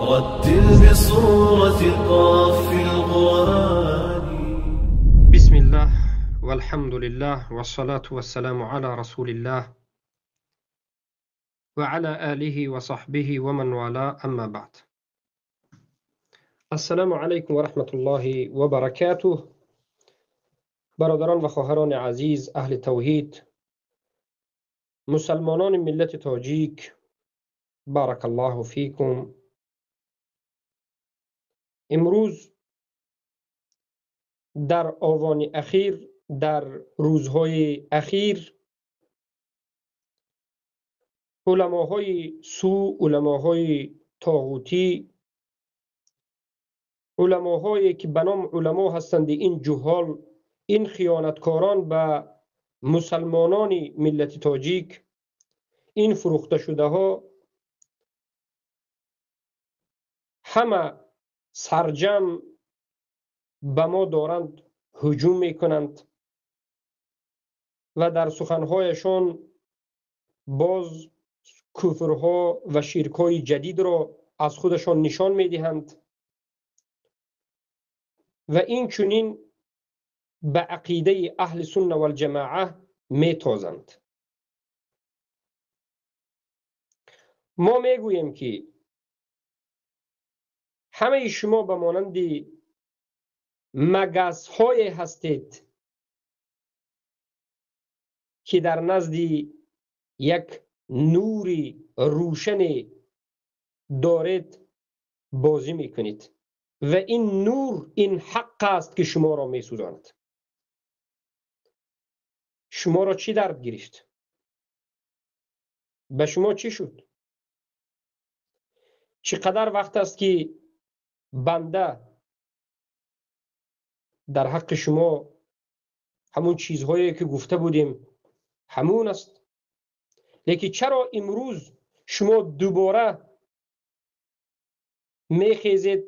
رتل بصورة قاف القرآن. بسم الله والحمد لله والصلاة والسلام على رسول الله وعلى آله وصحبه ومن والاه، أما بعد. السلام علیکم و رحمت الله و برکاته. برادران و خواهران عزیز، اهل توحید، مسلمانان ملت تاجیک، بارک الله فیکم. امروز در آوان اخیر، در روزهای اخیر، علماهای سو، علماهای طاغوتی، علماهایی که به نام علما هستند، این جهال، این خیانتکاران به مسلمانان ملت تاجیک، این فروخته شده ها، همه سرجم به ما دارند هجوم میکنند و در سخنهایشان باز کفرها و شرکهای جدید را از خودشان نشان میدهند و این چنین به عقیده اهل سنت و الجماعه میتازند. ما میگوییم که همه شما به مانند مگس های هستید که در نزد یک نوری روشن دارید بازی میکنید و این نور، این حق است که شما را میسوزاند. شما را چی درد گرفت؟ به شما چی شد؟ چقدر وقت است که بنده در حق شما همون چیزهایی که گفته بودیم همون است، لیکن چرا امروز شما دوباره میخیزید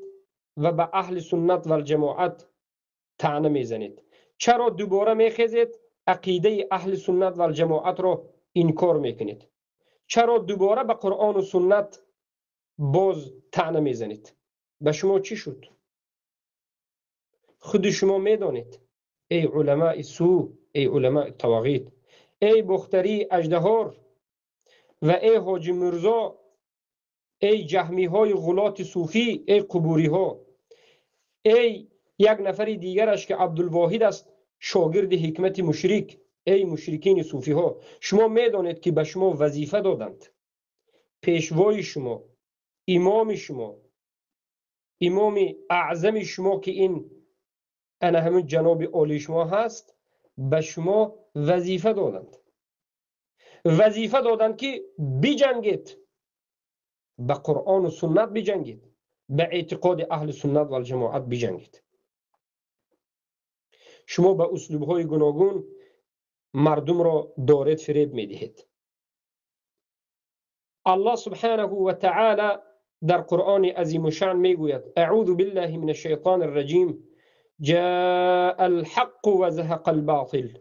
و به اهل سنت و الجماعت طعنه میزنید؟ چرا دوباره میخیزید عقیده اهل سنت و الجماعت را انکار میکنید؟ چرا دوباره به قرآن و سنت باز طعنه میزنید؟ به شما چی شد؟ خود شما میدانید ای علماء سو، ای علماء طواغیت، ای بختری اژدهار و ای حاجی مرزا، ای جهمی های غلات صوفی، ای قبوری ها، ای یک نفر دیگرش که عبدالواحد است، شاگرد حکمت مشرک، ای مشرکین صوفی ها، شما میدانید که به شما وظیفه دادند. پیشوای شما، امام شما، امام اعظم شما که این انا همون جناب عالی شما هست، به شما وظیفه دادند. وظیفه دادند که بجنگید، به قرآن و سنت بجنگید، به اعتقاد اهل سنت و الجماعت بجنگید. شما به اسلوب‌های گوناگون مردم را دارید فریب میدهید. الله سبحانه و تعالی در قرآن عظیم الشأن میگوید: اعوذ بالله من الشیطان الرجیم، جاء الحق وزهق الباطل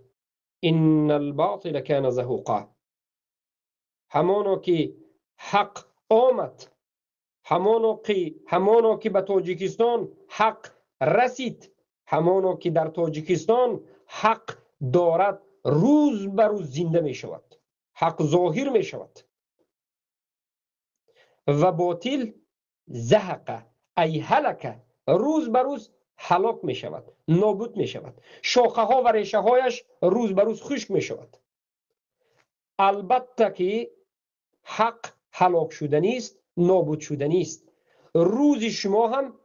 ان الباطل کان زهوقا. همانو که حق آمد، همانو که به تاجیکستان حق رسید، همانو که در تاجیکستان حق دارد روز بر روز زنده می شود، حق ظاهر می شود و باطل زهق ای هلک، روز بر روز هلاک می شود، نابود می شود، شاخه ها و ریشه هایش روز بر روز خشک می شود. البته که حق هلاک شدنی است، نابود شدنی است. روز شما هم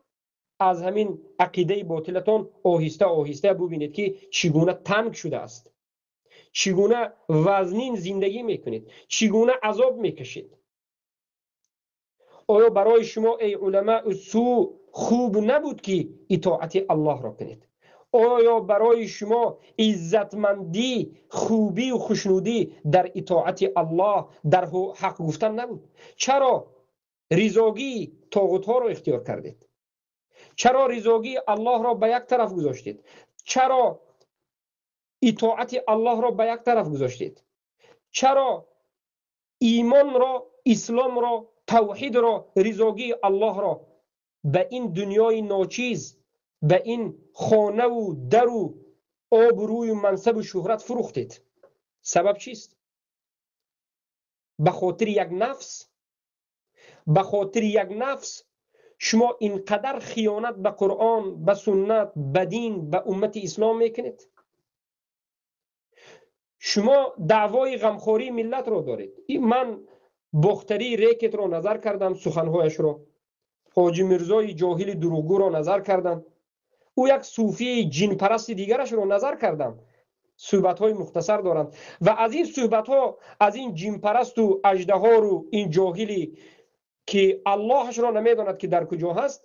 از همین عقیده باطلتان آهسته آهسته ببینید که چگونه تنگ شده است، چگونه وزنین زندگی میکنید، چگونه عذاب میکشید. آیا برای شما ای علماء سو خوب نبود که اطاعت الله را کنید؟ آیا برای شما عزتمندی، خوبی و خوشنودی در اطاعت الله، در حق گفتن نبود؟ چرا رضاگی طاغوت ها را اختیار کردید؟ چرا رضاگی الله را به یک طرف گذاشتید؟ چرا اطاعت الله را به یک طرف گذاشتید؟ چرا ایمان را، اسلام را тавҳидро, ризогии Аллоҳро ба ин дунёи ночиз, ба ин хонаву дару обрӯю мансабу шӯҳрат фурӯхтед. Сабаб чист? Ба хотири як нафс, ба хотири як нафс шумо инқадар хиёнат ба Қуръон, ба суннат, ба дин, ба уммати ислом мекунед. Шумо даъвои ғамхории миллатро доред. Ман Бохтарии рекетро назар кардам, суханҳояшро, Ҳоҷи Мирзои ҷоҳили дурӯғгӯро назар кардам, ӯ як сӯфии ҷинпарасти дигарашро назар кардам. Суҳбатҳои мухтасар доранд ва аз ин суҳбатҳо, аз ин ҷинпарасту аждаҳору ин ҷоҳили ки Аллоҳашро намедонад ки дар куҷо ҳаст,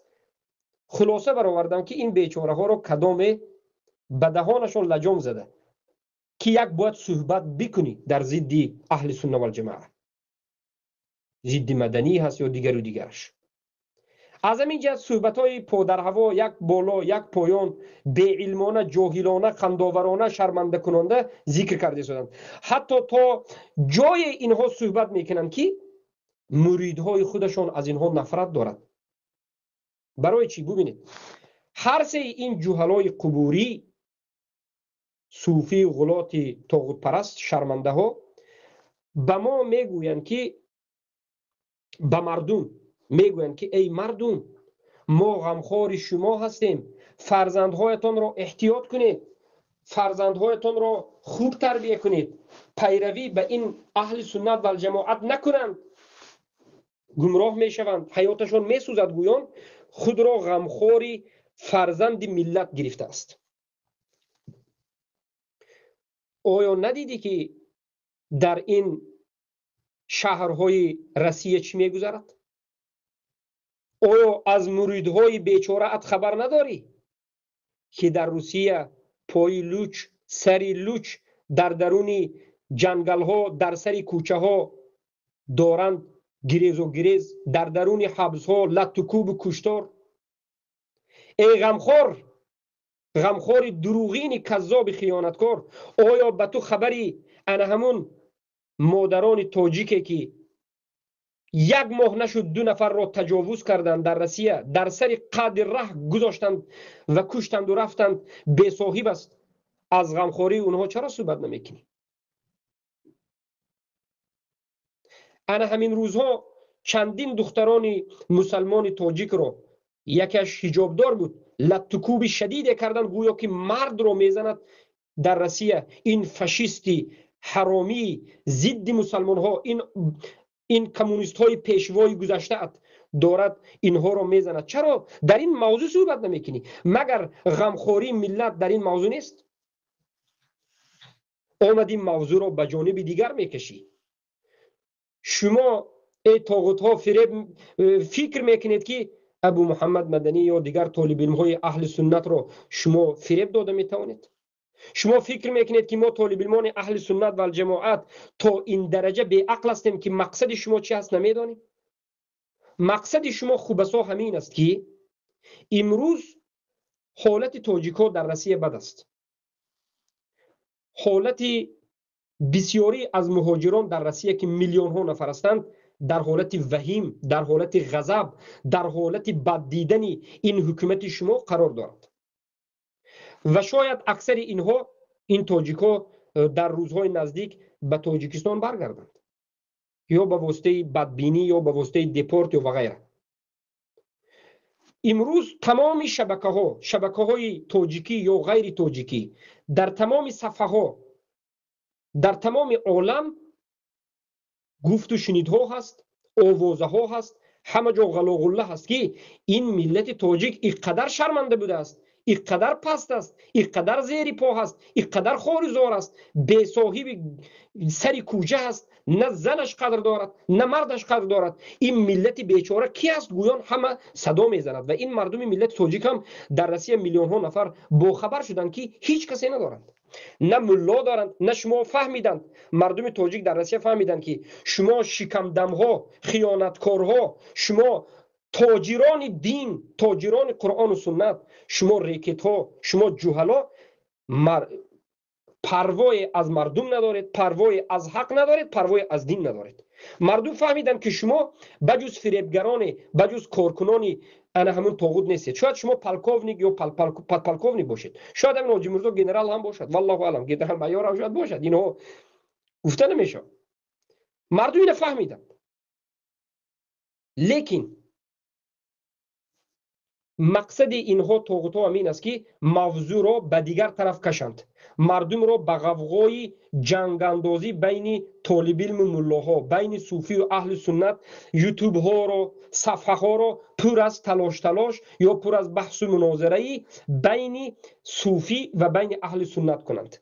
хулоса баровардам ки ин бечораҳоро кадоме ба даҳонашон лаҷом зада ки як бояд суҳбат бикунӣ дар зидди аҳли сунна валҷамоа, зидди маданӣ ҳаст ё дигару дигараш. Аз ҳамин ҷиҳат суҳбатҳои подарҳаво, як боло як поён, беилмона, ҷоҳилона, хандоварона, шармандакунонда зикр карда истоданд. Ҳатто то ҷое инҳо суҳбат мекунанд ки муридҳои худашон аз инҳо нафрат дорад. Барои чӣ? Бубинед, ҳар сеи ин ҷуҳалои қубурӣ, сӯфию ғулоти тоғутпараст, шармандаҳо ба мо мегӯянд ки, ба мардум мегӯянд ки эй мардум, мо ғамхори шумо ҳастем, фарзандҳоятонро эҳтиёт кунед, фарзандҳоятонро хуб тарбия кунед, пайравӣ ба ин аҳли суннат валҷамоат накунанд, гумроҳ мешаванд, ҳаёташон месӯзад. Гӯён худро ғамхори фарзанди миллат гирифтааст. Оё надидӣ ки дар ин шаҳрҳои Россия чӣ мегузарад? Оё аз муридҳои бечораат хабар надорӣ ки дар Русия пои луч, сари луч, дар даруни ҷангалҳо, дар сари кӯчаҳо доранд гирезу гирез, дар даруни ҳабсҳо латтукубу куштор? Эй ғамхор, ғамхори дурӯғини каззоби хиёнаткор, оё ба ту хабари ана ҳамун модарони тоҷике ки як моҳ нашуд ду нафарро таҷовуз карданд дар Россия, дар сари қадри раҳ гузоштанд ва куштанду рафтанд, бесоҳиб аст, аз ғамхории онҳо чаро суҳбат намекунӣ? Ана ҳамин рӯзҳо чандин духтарони мусалмони тоҷикро, якеаш ҳиҷобдор буд, латтукуби шадиде карданд, гӯё ки мардро мезанад дар Россия. Ин фашисти ҳаромии зидди мусалмонҳо, ин коммунистҳои пешвои гузаштаат дорад инҳоро мезанад. Чаро дар ин мавзӯъ суҳбат намекунӣ? Магар ғамхории миллат дар ин мавзӯъ нест? Омади мавзӯъро ба ҷониби дигар мекашӣ. Шумо эй тоғутҳо фиреб фикр мекунед ки Абу Муҳаммад Маданӣ ё дигар толибилмҳои аҳли суннатро шумо фиреб дода метавонед? Шумо фикр мекунед ки мо толибилмони аҳли суннат валҷамоат то ин дараҷа беақл ҳастем ки мақсади шумо чи ҳаст намедонем? Мақсади шумо хубасо ҳамин аст ки имрӯз ҳолати тоҷикҳо дар Россия бад аст. Ҳолати бисёрӣ аз муҳоҷирон дар Россия ки миллионҳо нафар ҳастанд, дар ҳолати ваҳим, дар ҳолати ғазаб, дар ҳолати баддидани ин ҳукумати шумо қарор дорад. Ва шояд аксари инҳо, ин тоҷикҳо дар рӯзҳои наздик ба Тоҷикистон баргарданд, ё ба воситаи бадбинӣ, ё ба воситаи депорт ё ва ғайра. Имрӯз тамоми шабакаҳо, шабакаҳои тоҷикӣ ё ғайри тоҷикӣ, дар тамоми сафҳаҳо, дар тамоми олам гуфту шунидҳо ҳаст, овозаҳо ҳаст, ҳама ҷо ғалоғулла ҳаст ки ин миллати тоҷик иқадар шарманда будааст, иқадар паст аст, иқадар зери по ҳаст, иқадар хору зор аст, бесоҳиби сари кӯча ҳаст, на занаш қадр дорад, на мардаш қадр дорад. Ин миллати бечора ки аст? Гӯён ҳама садо мезанад. Ва ин мардуми миллати тоҷик ҳам дар Россия миллионҳо нафар бохабар шуданд ки ҳеҷ касе надоранд, на мулло доранд, на шумо фаҳмиданд. Мардуми тоҷик дар Россия фаҳмиданд ки шумо шикамдамҳо, хиёнаткорҳо, шумо тоҷирони дин, тоҷирони Қуръону суннат, шумо рекетҳо, шумо ҷуҳало парвое аз мардум надоред, парвое аз ҳақ надоред, парвое аз дин надоред. Мардум фаҳмиданд, ки шумо ба ҷуз фиребгароне, ба ҷуз коркунони ана ҳамун тоғут нестед. Шояд шумо полковник ё подполковник бошед, шояд ҳамин Ҳоҷи Мирзо генерал ҳам бошад, валлоҳу аълам, генерал майор ҳам шояд бошад, инҳо гуфта намешавад. Мардум ина фаҳмиданд, лекин мақсади инҳо тоғутҳо ҳамин аст, ки мавзӯъро ба дигар тараф кашанд, мардумро ба ғавғои ҷангандозӣ байни толибилму муллоҳо, байни суфию аҳли суннат, ютубҳоро, сафҳаҳоро пур аз талош-талош ё пур аз баҳсу мунозираи байни суфӣ ва байни аҳли суннат кунанд.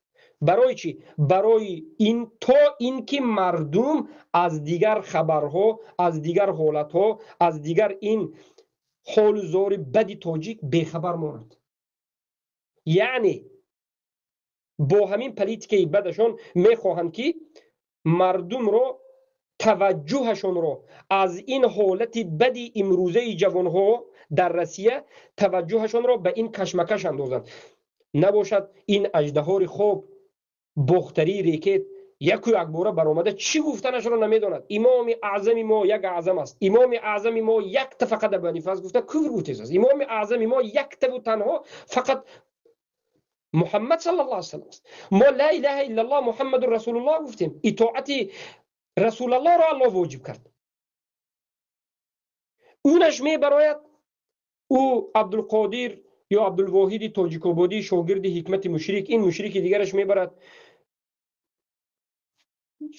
Барои чӣ? Барои ин то ин ки мардум аз дигар хабарҳо, аз дигар ҳолатҳо, аз дигар ин ҳолу зори бади тоҷик бехабар монанд. Яъне бо ҳамин политикаи бадашон мехоҳанд, ки мардумро таваҷҷӯҳашонро аз ин ҳолати бади имрӯзаи ҷавонҳо дар Россия таваҷҷӯҳашонро ба ин кашмакаш андозанд. Набошад ин аждаҳори хоб бохтарии рекет яку якбора баромада чӣ гуфтанашро намедонад. Имоми аъзами мо як аъзам аст, имоми аъзами мо якта фақат Абу Ҳанифа аст, гуфта куфр гуфтааст. Имоми аъзами мо яктаву танҳо фақат Муҳаммад саллаллоҳу алайҳи васаллам аст. Мо ла илаҳа иллаллоҳ Муҳаммадур расулуллоҳ гуфтем, итоати расулаллоҳро Аллоҳ воҷиб кард. Унаш мебарояд, ӯ Абдулқодир ё Абдулвоҳиди Тоҷикободӣ, шогирди ҳикмати мушрик, ин мушрики дигараш мебарад,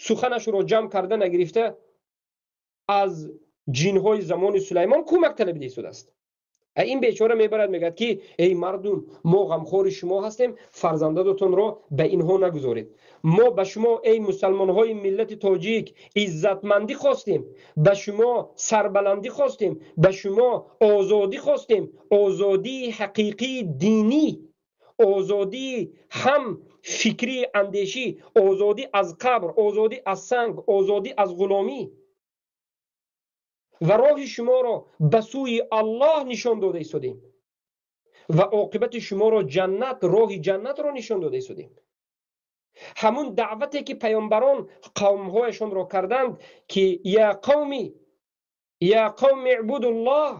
суханашро ҷамъ карда нагирифта аз ҷинҳои замони Сулаймон кӯмак талабида истодааст. Ин бечора мебарад, мегӯяд, ки эй мардум, мо ғамхори шумо ҳастем, фарзандадотонро ба инҳо нагузоред. Мо ба шумо эй мусалмонҳои миллати тоҷик иззатмандӣ хостем, ба шумо сарбаландӣ хостем, ба шумо озодӣ хостем, озодии ҳақиқии динӣ, озодии ҳам фикрии андешӣ, озодӣ аз қабр, озодӣ аз санг, озодӣ аз ғуломӣ, ва роҳи шуморо ба сӯи Аллоҳ нишон дода истодем ва оқибати шуморо ҷаннат, роҳи ҷаннатро нишон дода истодем. Ҳамун даъвате ки паёмбарон қавмҳояшонро карданд, ки я қавми, я қавми ибудуллоҳ,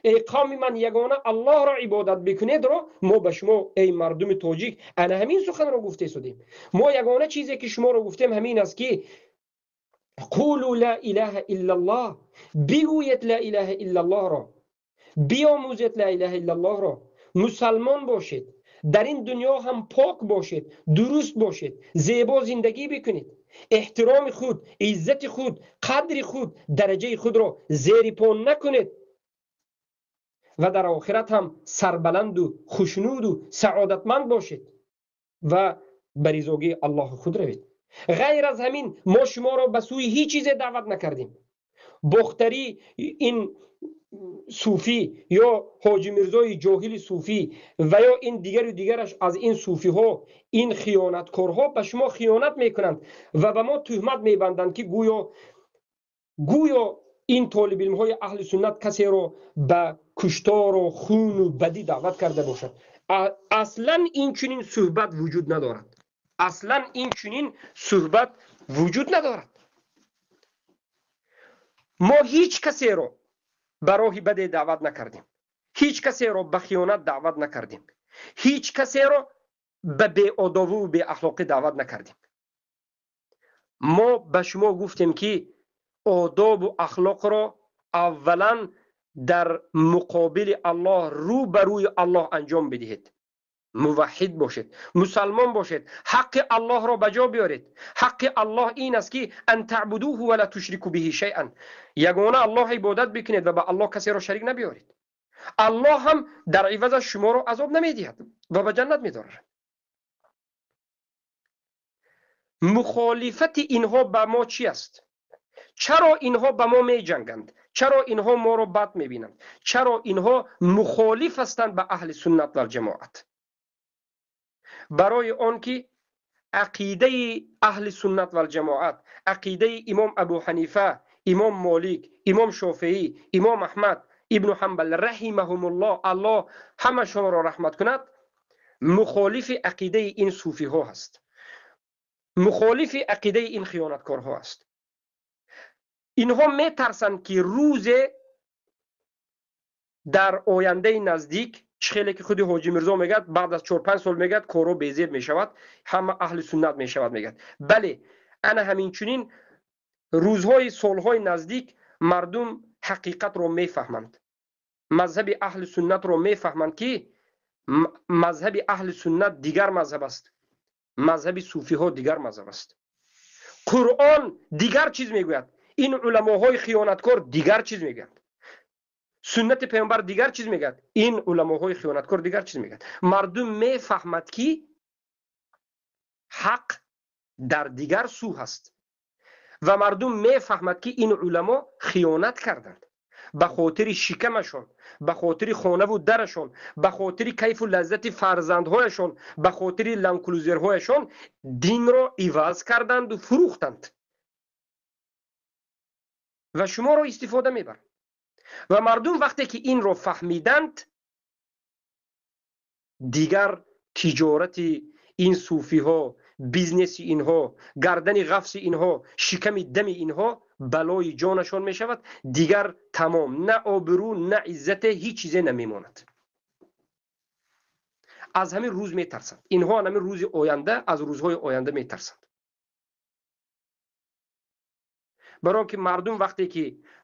эй қавми ман, ягона Аллоҳро ибодат бикунедро мо ба шумо эй мардуми тоҷик ана ҳамин суханро гуфта истодем. Мо ягона чизе ки шуморо гуфтем ҳамин аст, ки қулу ла илаҳа иллаллоҳ, бигӯед ла илаҳа иллаллоҳро, биомӯзед ла илаҳа иллаллоҳро, мусалмон бошед, дар ин дунё ҳам пок бошед, дуруст бошед, зебо зиндагӣ бикунед, эҳтироми худ, иззати худ, қадри худ, дараҷаи худро зери по накунед ва дар охират ҳам сарбаланду хушнуду саодатманд бошед ва ба ризогии Аллоҳи худ равед. Ғайр аз ҳамин мо шуморо ба сӯи ҳеҷ чизе даъват накардем. Бохтарӣ ин суфӣ ё Ҳоҷи Мирзои ҷоҳили суфӣ ва ё ин дигару дигараш аз ин суфиҳо, ин хиёнаткорҳо ба шумо хиёнат мекунанд ва ба мо туҳмат мебанданд, ки гӯё ин толибилмҳои аҳли суннат касеро ба куштору хуну бадӣ даъват карда бошад. Аслан ин чунин суҳбат вуҷуд надорад. Аслан ин чунин суҳбат вуҷуд надорад. Мо ҳеҷ касеро ба роҳи баде даъват накардем, ҳеҷ касеро ба хиёнат даъват накардем, ҳеҷ касеро ба беодобиву беахлоқӣ даъват накардем. Мо ба шумо гуфтем, ки одобу ахлоқро аввалан дар муқобили Аллоҳ, рӯ ба рӯи Аллоҳ анҷом бидиҳед. Муваҳҳид бошед, мусалмон бошед, ҳаққи Аллоҳро ба ҷо биёред. Ҳаққи Аллоҳ ин аст, ки ан таъбудуҳу ва ла тушрику биҳи шайъан, ягона Аллоҳ ибодат бикунед ва ба Аллоҳ касеро шарик набиёред. Аллоҳ ҳам дар ивазаш шуморо азоб намедиҳад ва ба ҷаннат медорад. Мухолифати инҳо ба мо чӣ аст? Чаро инҳо ба мо меҷанганд? Чаро инҳо моро бад мебинанд? Чаро инҳо мухолиф ҳастанд ба аҳли суннат валҷамоат? Барои он ки ақидаи аҳли суннат валҷамоат, ақидаи имом Абу Ҳанифа, имом Молик, имом Шофеӣ, имом Аҳмад ибну Ҳамбал раҳимаҳумуллоҳ, Аллоҳ ҳамашонро раҳмат кунад, мухолифи ақидаи ин суфиҳо ҳаст, мухолифи ақидаи ин хиёнаткорҳо аст. Инҳо метарсанд, ки рӯзе дар ояндаи наздик, чӣ хеле ки худи Ҳоҷи Мирзо мегӯяд, баъд аз 4-5 сол мегӯяд, корҳо безеб мешавад, ҳама аҳли суннат мешавад, мегӯяд. Бале, ана ҳаминчунин рӯзҳои солҳои наздик мардум ҳақиқатро мефаҳманд, мазҳаби аҳли суннатро мефаҳманд, ки мазҳаби аҳли суннат дигар мазҳаб аст, мазҳаби суфиҳо дигар мазҳаб аст, Қуръон дигар чиз мегӯяд, ин уламоҳои хиёнаткор дигар чиз мегӯянд, суннати паёмбар дигар чиз мегӯяд, ин уламоҳои хиёнаткор дигар чиз мегӯяд. Мардум мефаҳмад, ки ҳақ дар дигар сӯ ҳаст ва мардум мефаҳмад, ки ин уламо хиёнат карданд ба хотири шикамашон, ба хотири хонаву дарашон, ба хотири кайфу лаззати фарзандҳояшон, ба хотири ланклузерҳояшон динро иваз карданду фурӯхтанд ва шуморо истифода мебаранд. Ва мардум вақте ки инро фаҳмиданд, дигар тиҷорати ин суфиҳо, бизнеси инҳо, гардани ғафси инҳо, шиками дами инҳо балои ҷонашон мешавад. Дигар тамом, на обрӯ, на иззате, ҳеҷ чизе намемонад. Аз ҳамин рӯз метарсанд инҳо, ҳамин рӯзи оянда, аз рӯзҳои оянда метарсанд. Барои ки мардум вақте ки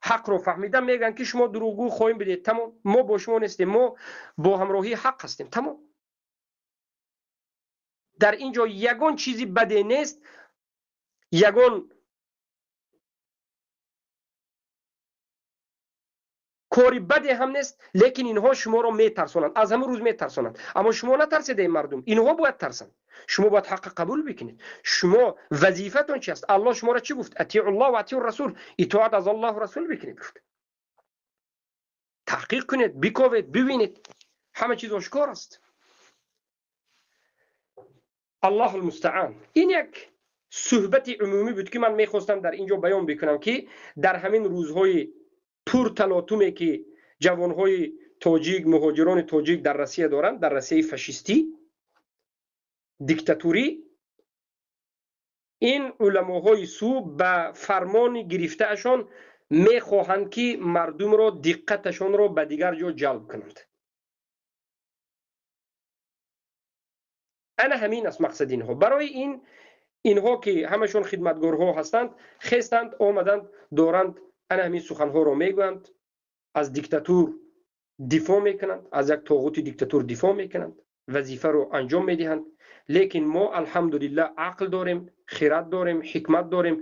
ҳақро фаҳмидан, мегӯянд, ки шумо дурӯғгӯ хоҳем бидед, тамом, мо бо шумо нестем, мо бо ҳамроҳии ҳақ ҳастем, тамом. Дар ин ҷо ягон чизи баде нест, ягон кори баде ҳам нест, лекин инҳо шуморо метарсонанд, аз ҳамин рӯз метарсонанд. Аммо шумо натарсед, эй мардум, инҳо бояд тарсанд. Шумо бояд ҳаққа қабул бикунед. Шумо вазифатон чи аст? Аллоҳ шуморо чӣ гуфт? Атиуллоҳ ва атиур расул, итоат аз Аллоҳу расул бикунед гуфт. Таҳқиқ кунед, биковед, бибинед, ҳама чиз ошкор аст. Аллоҳ алмустаъан. Ин як суҳбати умумӣ буд, ки ман мехостам дар ин ҷо баён бикунам, ки дар ҳамин рӯзҳои пурталотуме, ки ҷавонҳои тоҷик, муҳоҷирони тоҷик дар Россия доранд, дар Россияи фашистӣ, диктатурӣ, ин уламоҳои сӯ ба фармони гирифтаашон мехоҳанд, ки мардумро диққаташонро ба дигар ҷо ҷалб кунанд. Ана ҳамин аст мақсади инҳо. Барои ин инҳо, ки ҳамашон хидматгорҳо ҳастанд, хестанд, омаданд, доранд ана ҳамин суханҳоро мегӯянд, аз диктатур дифоъ мекунанд, аз як тоғути диктатур дифоъ мекунанд, вазифаро анҷом медиҳанд. Лекин мо алҳамдулиллаҳ ақл дорем, хират дорем, ҳикмат дорем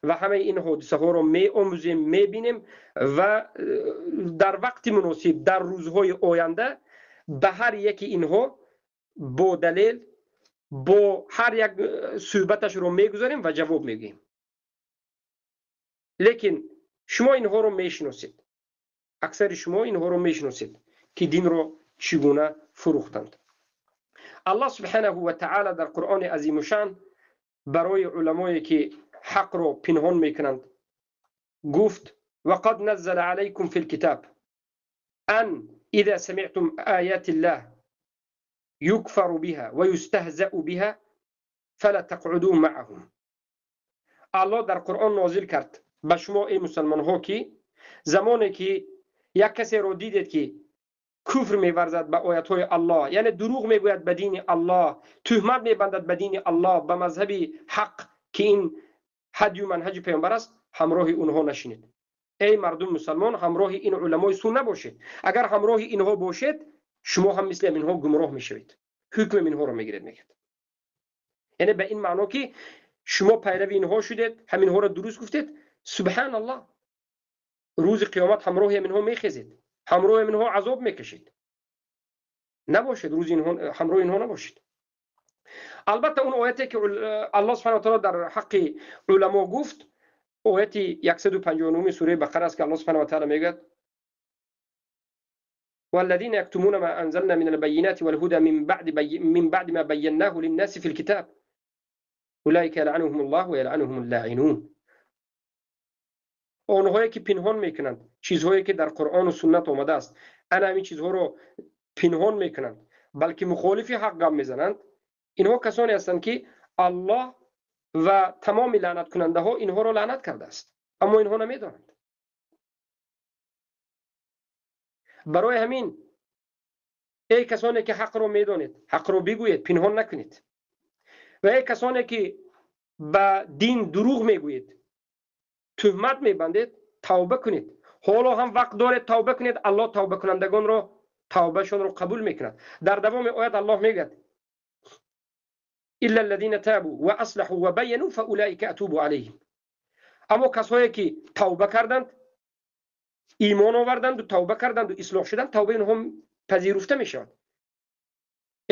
ва ҳамаи ин ҳодисаҳоро меомӯзем, мебинем ва дар вақти муносиб, дар рӯзҳои оянда ба ҳар яки инҳо бо далел, бо ҳар як суҳбаташро мегузарем ва ҷавоб мегӯем. Лекин шумо инҳоро мешиносед, аксари шумо инҳоро мешиносед, ки динро чӣ гуна фурӯхтанд. Аллоҳ субҳанаҳу ва таъала дар Қуръони азимушшаън барои уламое, ки ҳақро пинҳон мекунанд, гуфт: وقد نزل عليكم في الكتاب أن إذا سمعتم آيات الله يكفر بها ويستهزأ بها فلا تقعدوا معهم. الله در قرآن نازل کرد به شما ای مسلمان ها که زمانی که یک کسی رو دیدید که کفر می‌ورزد به آیات‌های الله، یعنی دروغ میگوید به دین الله، تهمت میبندد به دین الله، به مذهب حق که این هدی و منهج پیامبر است، همراه اونها نشینید. ای مردم مسلمان، همراه این علمای سو نباشید. اگر همراه اینها باشید، شما هم مثل اینها گمراه میشوید، حکم اینها رو میگیرید. میگید یعنی به این معنا که شما پیرو اینها شدید، همینها رو درست گفتید، سبحان الله، روز قیامت همراه اینها میخیزید، همراه اینها عذاب میکشید. نباشید روز اینها، همراه اینها نباشید. البته اون آیتی که الله سبحانه و تعالی در حق علما گفت، آیت 159 سوره بقره است که الله سبحانه و تعالی میگوید: والذين يكتمون ما أنزلنا من البينات والهدى من بعد ما بيناه للناس في الكتاب أولئك يلعنهم الله ويلعنهم اللاعنون. آنهایی که پنهان میکنند چیزهایی که در قرآن و سنت آمده است، انا همین چیزها رو پنهان میکنند، بلکه مخالف حق گام میزنند، اینها کسانی هستند که الله و تمام لعنت کننده ها اینها رو لعنت کرده است. Аммо инҳо намедонанд. Барои ҳамин эй касоне ки ҳақро медонед, ҳақро бигӯед, пинҳон накунед. Ва эй касоне ки ба дин дурӯғ мегӯед, туҳмат мебандед, тавба кунед. Ҳоло ҳам вақт доред, тавба кунед. Аллоҳ тавбакунандагонро тавбашонро қабул мекунад. Дар давоми оят Аллоҳ мегӯяд: إلا الذين تابوا وأصلحوا وبينوا فأولئك أتوب عليهم. Аммо касое ки тавба карданд, имон оварданду, тавба карданду, ислоҳ шуданд, тавбаи онҳо пазируфта мешавад.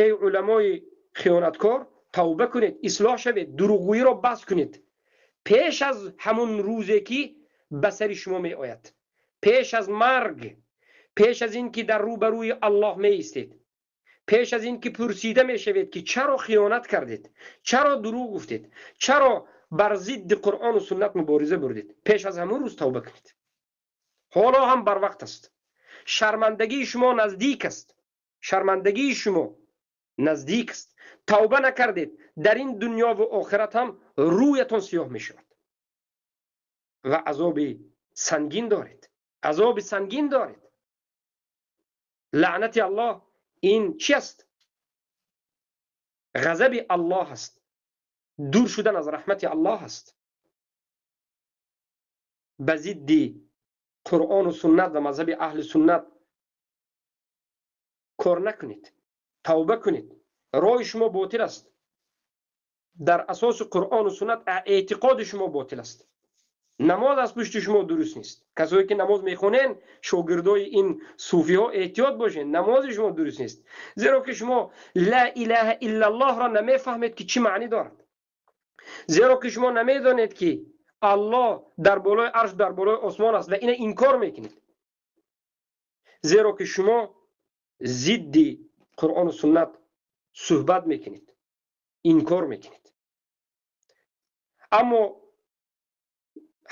Эй уламои хиёнаткор, тавба кунед, ислоҳ шавед, дурӯғгӯиро бас кунед. Пеш аз ҳамун рӯзе ки ба сари шумо меояд, пеш аз марг, пеш аз ин ки дар рӯбарӯи Аллоҳ меистед, пеш аз ин ки пурсида мешавед ки чаро хиёнат кардед, чаро дурӯғ гуфтед, чаро бар зидди Қуръону суннат мубориза бурдед, пеш аз ҳамун рӯз тавба кунед. Ҳоло ҳам барвақт аст. Шармандагии шумо наздик аст. Шармандагии шумо наздик аст. Тавба накардед, дар ин дунё ва охират ҳам рӯятон сиёҳ мешавад ва азоби сангин доред. Азоби сангин доред. Лаънати Аллоҳ ин чи аст? Ғазаби Аллоҳ аст. Дур шудан аз раҳмати Аллоҳ аст. Ба зидди Қуръону суннат ва мазҳаби аҳли суннат кор накунед, тавба кунед. Роҳи шумо ботил аст. Дар асоси Қуръону суннат эътиқоди шумо ботил аст. Намоз аз пушти шумо дуруст нест. Касое ки намоз мехонен, шогирдои ин суфиҳо, эҳтиёт бошед, намози шумо дуруст нест. Зеро ки шумо ла илаҳа иллаллоҳро намефаҳмед ки чӣ маънӣ дорад. Зеро ки шумо намедонед ки Аллоҳ дар болои арш, дар болои осмон аст ва ина инкор мекунед. Зеро ки шумо зидди Қуръону суннат суҳбат мекунед, инкор мекунед. Аммо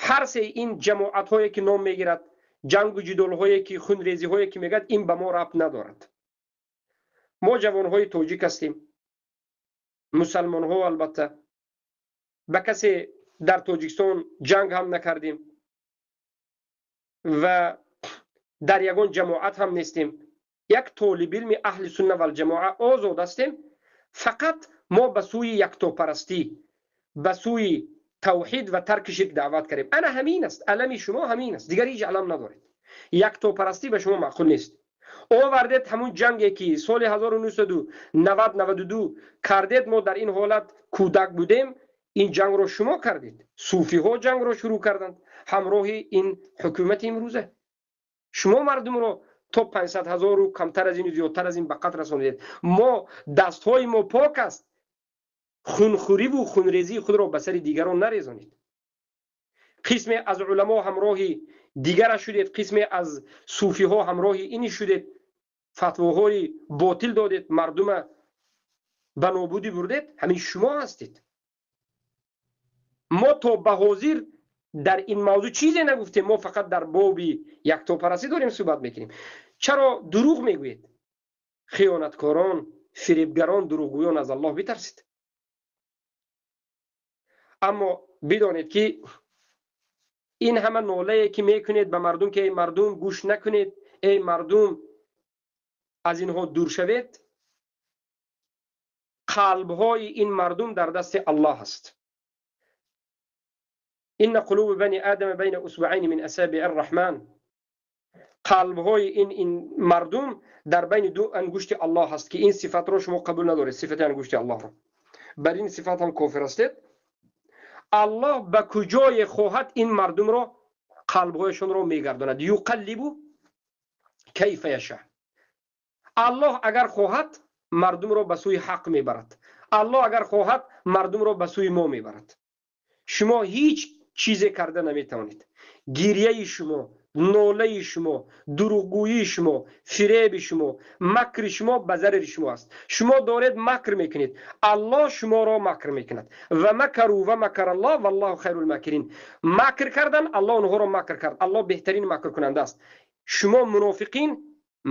ҳар се ин ҷамоатҳое ки ном мегирад, ҷангу ҷидолҳое ки, хунрезиҳое ки мегӯяд, ин ба мо рабт надорад. Мо ҷавонҳои тоҷик ҳастем, мусалмонҳо. Албатта ба касе дар Тоҷикистон ҷанг ҳам накардем ва дар ягон ҷамоат ҳам нестем. Як толибилми аҳли сунна валҷамоа озод ҳастем. Фақат мо ба сӯи яктопарастӣ, ба сӯи тавҳид ва тарки ширк даъват кардем. Ана ҳамин аст алами шумо, ҳамин аст, дигар ҳеҷ алам надоред. Яктопарастӣ ба шумо маъқул нест. Овардед ҳамун ҷанге ки соли 1990-92 кардед, мо дар ин ҳолат кӯдак будем. Ин ҷангро шумо кардед. Суфиҳо ҷангро шурӯъ карданд ҳамроҳи ин ҳукумати имрӯза. Шумо мардумро то 500 ҳазору камтар аз ину зиёдтар аз ин ба қатл расонидед. Мо дастҳои мо пок аст. Хунхӯриву хунрезии худро ба сари дигарон нарезонед. Қисме аз уламо ҳамроҳи дигара шудед, қисме аз суфиҳо ҳамроҳи ини шудед, фатвоҳои ботил додед, мардума ба нобудӣ бурдед. Ҳамин шумо ҳастед. Мо то ба ҳозир дар ин мавзӯъ чизе нагуфтем. Мо фақат дар боби яктопарастӣ дорем суҳбат мекунем. Чаро дурӯғ мегӯед? Хиёнаткорон, фиребгарон, дурӯғгӯён, аз Аллоҳ битарсед. Аммо бидонед ки ин ҳама нолае ки мекунед ба мардум, ки эй мардум, гӯш накунед, эй мардум, аз инҳо дур шавед, қалбҳои ин мардум дар дасти Аллоҳ аст. إن قلوب بني آدم بين أصبعين من أصابع الرحمن. Қалбҳои ин мардум дар байни ду ангушти Аллоҳ аст, ки ин сифатро шумо қабул надоред, сифати ангушти Аллоҳро. Бар ин сифат ҳам кофир ҳастед. Аллоҳ ба куҷое хоҳад ин мардумро қалбҳояшонро мегардонад. يقلب كيف يشاء. Аллоҳ агар хоҳад мардумро ба сӯи ҳақ мебарад. Аллоҳ агар хоҳад мардумро ба сӯи мо мебарад. Шумо ҳеҷ чизе карда наметавонед. Гирияи шумо, нолаи шумо, дурӯғгӯии шумо, фиреби шумо, макри шумо ба зарари шумо аст. Шумо доред макр мекунед, Аллоҳ шуморо макр мекунад. ومكروا ومكر الله والله خير الماكرين. Макр кардан, Аллоҳ онҳоро макр кард. Аллоҳ беҳтарин макркунанда аст. Шумо мунофиқин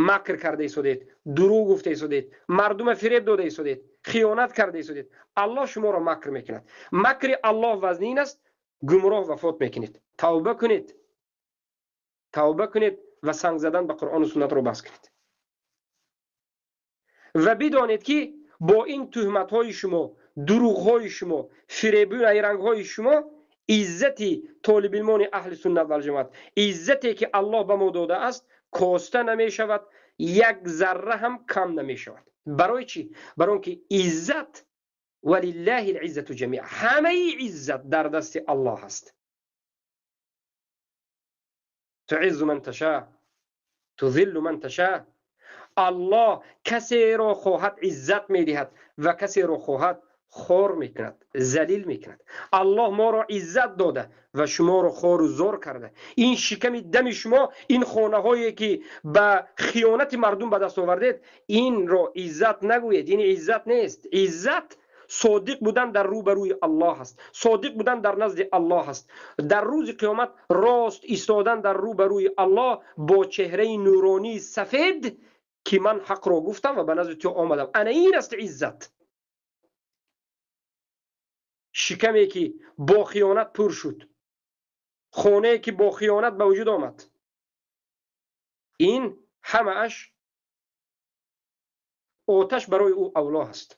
макр карда истодед, дурӯғ гуфта истодед, мардума фиреб дода истодед, хиёнат карда истодед. Аллоҳ шуморо макр мекунад. Макри Аллоҳ вазнин аст. гумроҳ вафот мекунед. Тавба кунед, тавба кунед ва санг задан ба Қуръону суннатро бас кунед. Ва бидонед, ки бо ин туҳматҳои шумо, дурӯғҳои шумо, фиребу найрангҳои шумо иззати толибилмони аҳли суннат валҷамоат, иззате ки Аллоҳ ба мо додааст, коста намешавад, як зарра ҳам кам намешавад. Барои чӣ? Барои он ки иззат ولله العزة جميعا, ҳамаи иззат дар дасти Аллоҳ аст. تعز من تشاء تذل من تشاء. Аллоҳ касеро хоҳад иззат медиҳад ва касеро хоҳад хор мекунад, залил мекунад. Аллоҳ моро иззат дода ва шуморо хору зор карда. Ин шиками дами шумо, ин хонаҳое ки ба хиёнати мардум ба даст овардед, инро иззат нагӯед, ин иззат нест. Иззат содиқ будан дар рӯбарӯи Аллоҳ аст, содиқ будан дар назди Аллоҳ аст, дар рӯзи қиёмат рост истодан дар рӯбарӯи Аллоҳ бо чеҳраи нуронии сафед, ки ман ҳақро гуфтам ва ба назди ту омадам. Ана ин аст иззат. Шикаме ки бо хиёнат пур шуд, хонае ки бо хиёнат ба вуҷуд омад, ин ҳамааш оташ барои ӯ авло аст.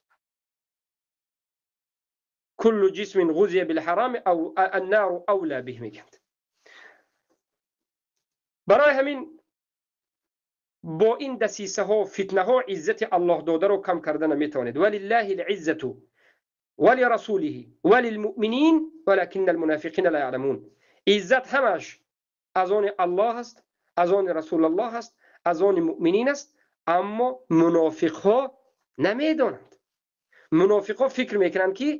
كل جسم غذي بالحرام أو النار أولى به мегӯянд. Барои ҳамин бо ин дасисаҳо, фитнаҳо иззати Аллоҳ додаро кам карда наметавонед. ولله العزة ولرسوله وللمؤمنين ولكن المنافقين لا يعلمون. Иззат ҳамаш аз они Аллоҳ аст, аз они Расулаллоҳ аст, аз они муъминин аст, аммо мунофиқҳо намедонанд. Мунофиқҳо фикр мекунанд, ки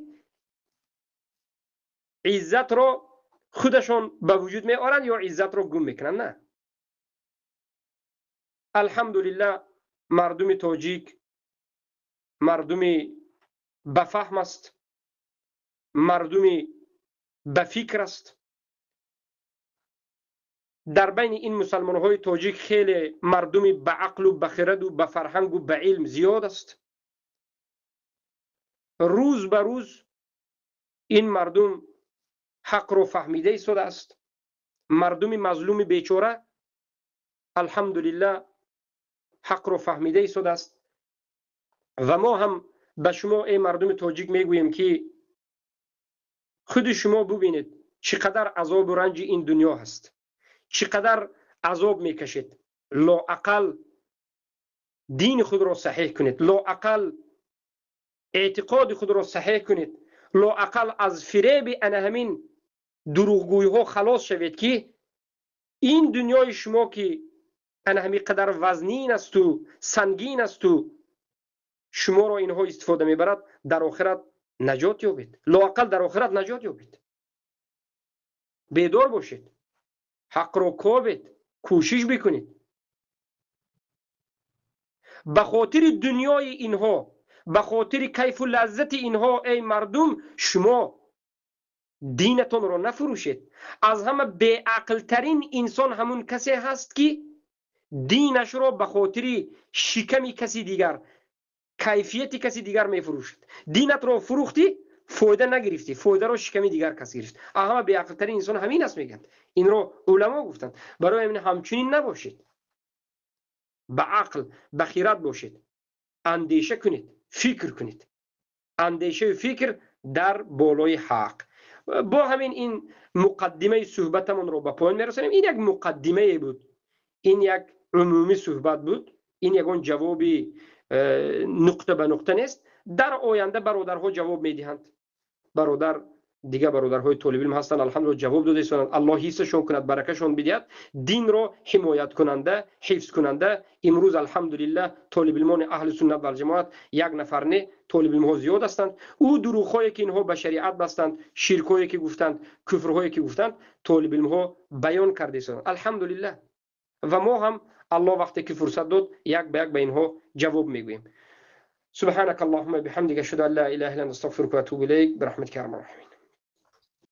иззатро худашон ба вуҷуд меоранд ё иззатро гум мекунанд. На, алҳамдулиллаҳ, мардуми тоҷик мардуми бафаҳм аст, мардуми ба фикр аст. Дар байни ин мусалмонҳои тоҷик хеле мардуми ба ақлу ба хираду ба фарҳангу ба илм зиёд аст. Рӯз ба рӯз ин мардум ҳақро фаҳмида истодааст. Мардуми мазлуми бечора, алҳамдулиллаҳ, ҳақро фаҳмида истодааст. Ва мо ҳам ба шумо, эй мардуми тоҷик, мегӯем, ки худи шумо бубинед, чӣ қадар азобу ранҷи ин дунё ҳаст, чӣ қадар азоб мекашед. Лоақал дини худро саҳеҳ кунед, лоақал эътиқоди худро саҳеҳ кунед, лоақал аз фиреби ана ҳамин дурӯғгӯйҳо халос шавед, ки ин дунёи шумо, ки ана ҳамин қадар вазнин асту сангин асту шуморо инҳо истифода мебарад, дар охират наҷот ёбед, лоақал дар охират наҷот ёбед. Бедор бошед, ҳақро кобед, кӯшиш бикунед. Ба хотири дунёи инҳо, ба хотири кайфу лаззати инҳо, эй мардум, шумо динатонро нафурӯшед. Аз ҳама беақлтарин инсон ҳамун касе ҳаст, ки динашро ба хотири шиками каси дигар, кайфияти каси дигар мефурӯшад. Динатро фурӯхтӣ, фоида нагирифтӣ, фоидаро шиками дигар кас гирифт. Ҳама беақлтарин инсон ҳамин аст, мегӯянд. Инро уламо гуфтанд. Барои ҳамин ҳамчунин набошед, ба ақл, ба хират бошед, андеша кунед, фикр кунед, андешаю фикр дар болои ҳақ. Бо ҳамин ин муқаддимаи суҳбатамонро ба поён мерасонем. Ин як муқаддимае буд, ин як умумӣ суҳбат буд, ин ягон ҷавоби нуқта ба нуқта нест. Дар оянда бародарҳо ҷавоб медиҳанд. Бародар, дигар бародарҳои толибилм ҳастанд, алҳамдулилла, ҷавоб дода истоданд. Аллоҳ ҳифзашон кунад, баракашон бидиҳад. Динро ҳимояткунанда, ҳифзкунанда имрӯз, алҳамдулиллаҳ, толибилмони аҳли суннат валҷамоат як нафар не, толибилмҳо зиёд ҳастанд. Ӯ дурӯғҳое ки инҳо ба шариат бастанд, ширкҳое ки гуфтанд, куфрҳое ки гуфтанд, толибилмҳо баён карда истоданд, алҳамдулиллаҳ. Ва мо ҳам, Аллоҳ вақте ки фурсат дод, як ба як ба инҳо ҷавоб мегӯем. سبحانك اللهم بحمدك، أشهد أن لا إله إلا أنت، أستغفرك وأتوب إليك، برحمتك يا أرحم الراحمين.